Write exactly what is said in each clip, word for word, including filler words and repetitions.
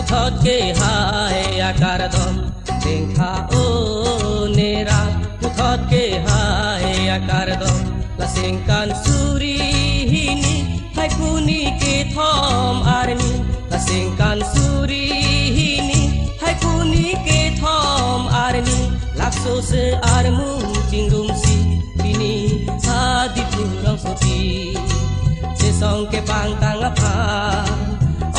Thot ke hai akardom, dengtha o nerat, puthot ke hai akardom, la sengkan suri hini, hai kuni kethom arni, la sengkan suri hini, hai kuni kethom arni, laso se armu chingrumsi, pini ha Diphu rongsopi, chesong kepangtang aphan,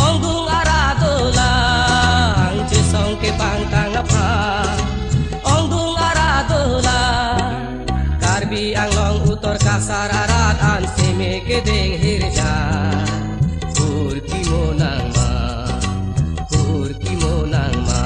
ongdung arat dolang, chesong kepangtang aphan, ongdung arat dolang. Karbi Anglong utor kasar arat an seme kedeng hirja, hur kimo nangma, hur kimo nangma.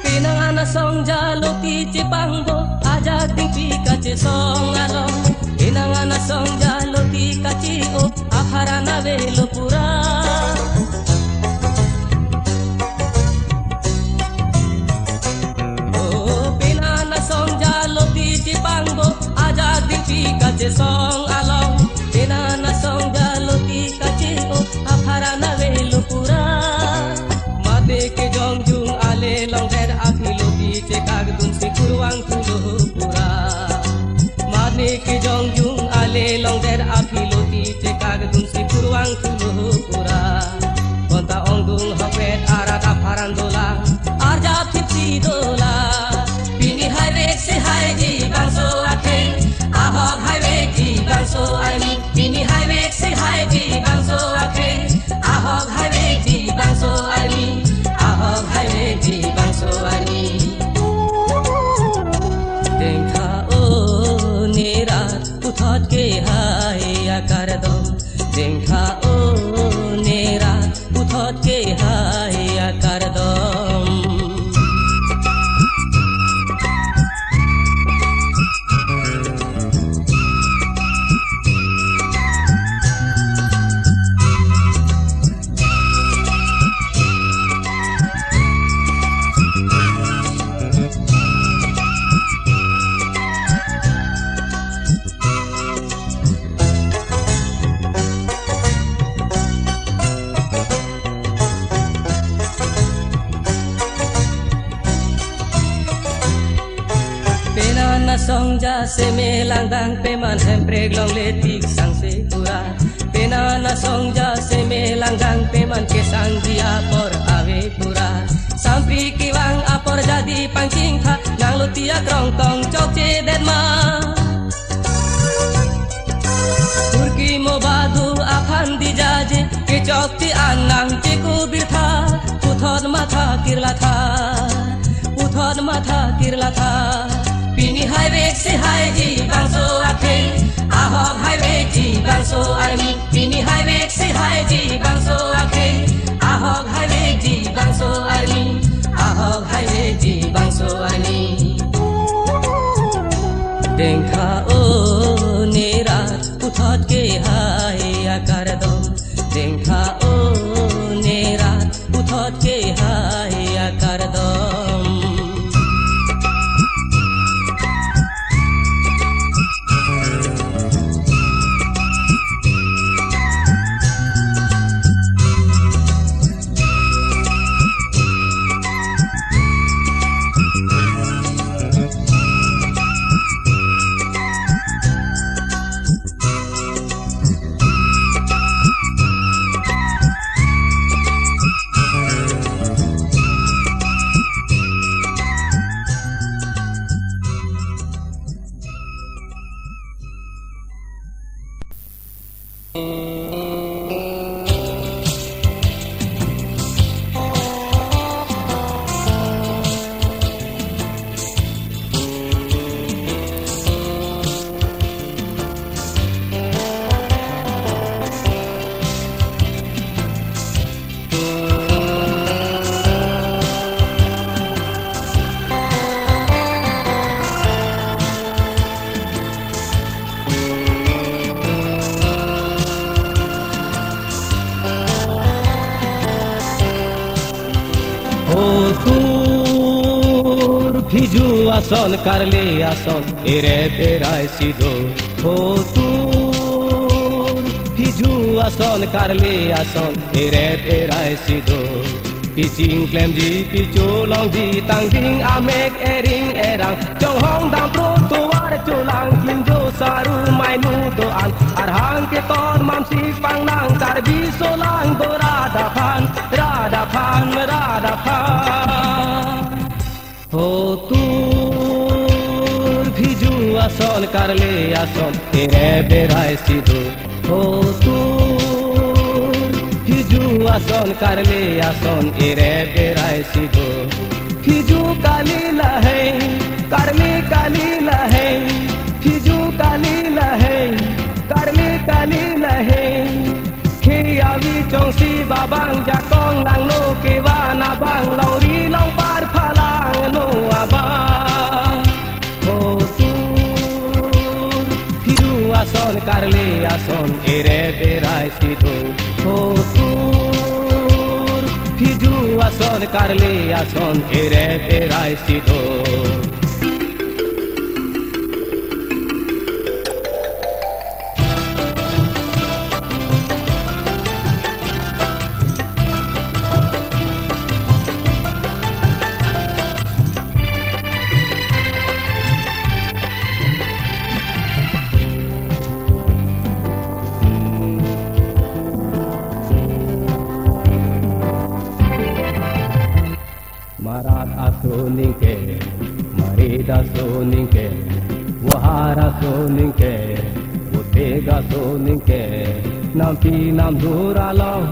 Penang an asong jalo ti chepangbo, ajak dingpi kachesong along. Penang an asong jalo ti kache-o, apharan avelo pura. O, penang an asong jalo ti chepangbo, ajak dingpi kachesong along. Penang an asong jalo ti kache-o, apharan avelo pura. Mate kejongjung ale longdet aphi lo ti chekakdunsi kurvangthulo pura. Mate kejongjung ale longdet aphi lo ti chekakdunsi kurvangthulo pura. Bonta ongdung ahokpet arat apharan dolang, arjap thipsi dolang. Pini hai vek si haiji bangso akhei, ahok hai vekji bangso arni. Pini hai vek si haiji bangso akhei, ahok hai vekji bangso arni, ahok hai vekji bangso arni. Dengtha o nerat, puthot ke hai akardom. Dengtha o nerat, puthot ke hai akardom. Penang an asong ja seme langdang peman Hemprek longle tik sangse pura. Penang an asong ja seme langdang peman kesangji apor ave pura. Sampri kevang apor jadi pangchingtha, nanglo ti akrong tong chokchedet ma. Hur kimo badu aphan dijaje, kechok ti an nangcheko birtha, puthot matha kirlatha, puthot matha kirlatha. Pini hai vek si haiji bangso akhei, ahok hai vekji bangso arni. Pini hai vek si haiji bangso akhei, ahok hai vekji bangso arni, ahok hai vekji bangso arni. Dengtha o nerat, puthot ke hai akardom. Dengtha o nerat, puthot ke hai akardom. Ason karle ason erep erai si do, hotur. Phiju ason karle ason erep erai si do. Piching klemji, picholongji, tangding amek ering erang. Chonghong dam pro tovar cholang, kimjo saru mainu do-an. Arhang keton mamsi pangnang, Karbi solang do radaphan, radaphan, radaphan. Hotur, phiju ason karle ason erep erai si do, hotur. Phiju ason karle ason erep erai si do. Phiju kali lahei, karle kali lahei. Phiju kali lahei, karle kali lahei. Khei avi chongsi babang, jakong langno kevan abang, longri longpar phalang no abang. Hotur, phiju ason karle ason erep erai si do, hotur. Phiju ason karle ason erep erai si do. Marat aso ningke, marit aso ningke, wahar aso ningke, boteg aso ningke, nampi namdur along,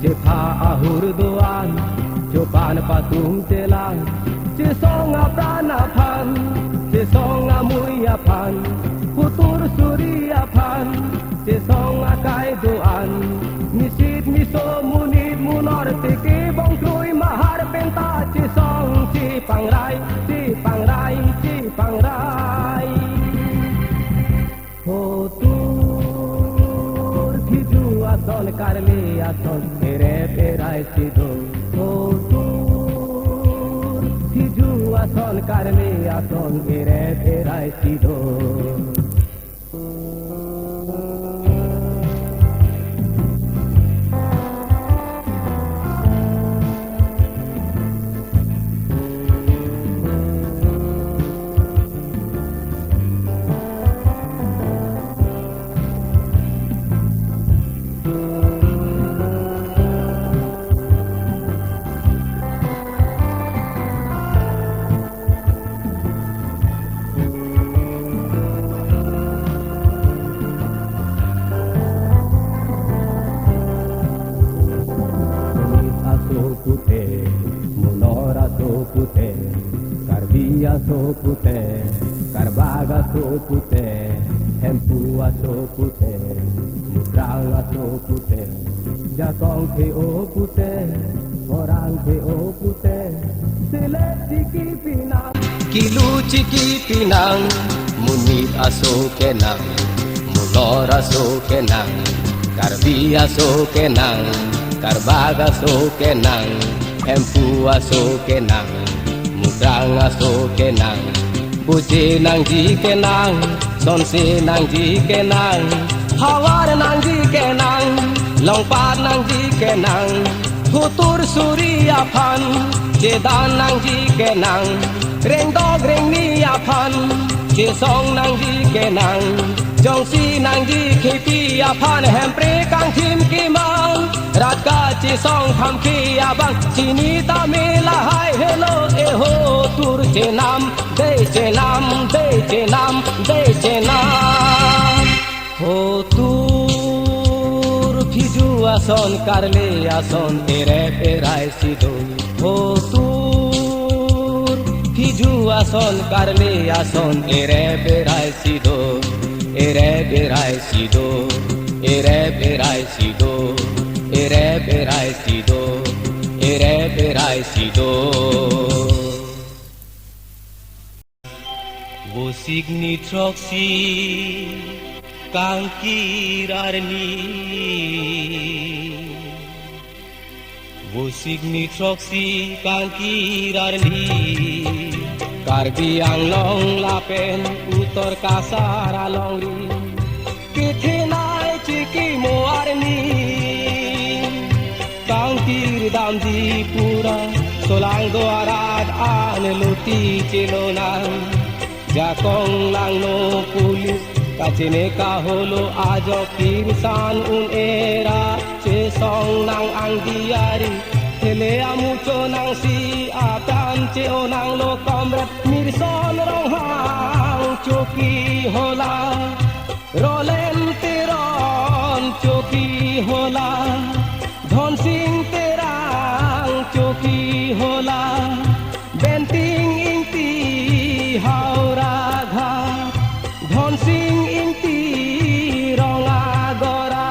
chepha ahur do-an, chopan patum chelang, chesong apran aphan, chesong amui aphan, hotur suri aphan, chesong akai do-an, misit miso, monit monor, teke bongkrui mahar penta, chesong chepangrai, chepangrai, chepangrai. Hotur, phiju ason karle ason erep erai si do, hotur. Phiju ason karle ason erep erai si do. Aso pute, monor aso pute, Karbi aso pute, Karbag aso pute, Hemphu aso pute, Mudrang aso pute, jakong the-o pute, orang the-o pute, selet chiki pinang, kilu chiki pinang, monit aso kenang, molor aso kenang, Karbi aso kenang, Karbag aso kenang, Hemphu aso kenang, Mudrang aso kenang, boje nangji kenang, sonse nangji kenang, havar nangji kenang, longpat nangji kenang, hotur suri aphan, chedan nangji kenang, rengdok rengni aphan, chesong nangji kenang, jongsi nangji khipi aphan, hempre kangthim kemang, rat kachesong thamkhi abang, chini tame lahai helo, e hotur chenam, dei chenam, dei chenam, dei chenam. Hotur, phiju ason karle ason erep erai si do, hotur. Phiju ason karle ason erep erai si do, erep erai si do, erep erai si do, erep erai si do, erep erai si do. Vosik ni throksi kangkir arni. Vosik ni throksi kangkir arni. Karbi Anglong lapen Uttar Kasar alongri kethenei chikimo arni kangkir damji pura, solang do arat an luti chelonang. Jakong langno police kachene kaholo ajok kirsan un-era chesong nang angdiari. Hele amuchonangsi apran che-onanglo comrade Mirson Ronghang choki hola, Rolen Teron choki hola, Dhonsing Terang choki hola, Benting Ingti Howraghat, Dhonsing Ingti Rong Agora.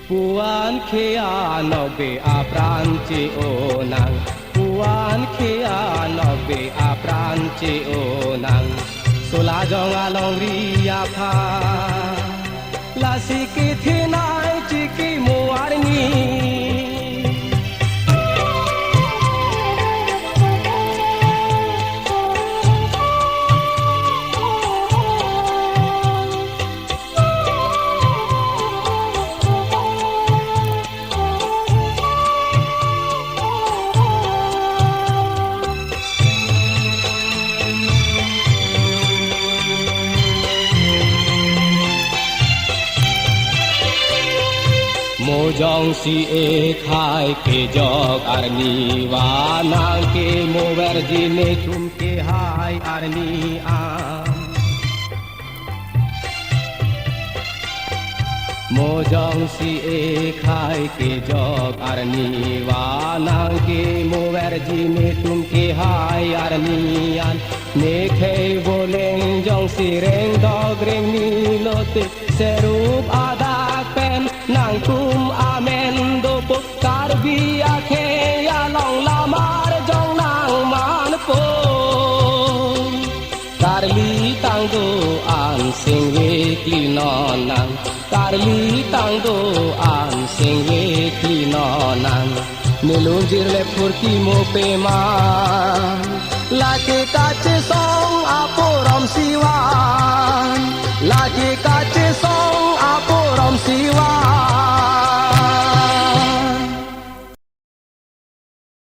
Puan khei anokbe apran che-onang, puan khei anokbe apran che-onang. Solajong alongri aphan lasi kethenei chikimo arni. Mo jongsi ekhai kejok arni, vanang ke mo verji netum kehai arni an. Mo jongsi ekhai kejok arni, vanang ke mo verji netum kehai arni an. Ne khei voleng jongsi rengdok rengni lote, serup adak pen nangtum amen dopo. Karbi akhei along lamar jong nang manpo. Karli tangdo an singvekli non nang, karli tangdo an singvekli non nang. Nelungjir le phurki mo pema, lake kachesong aporom sivan, lake kachesong aporom sivan.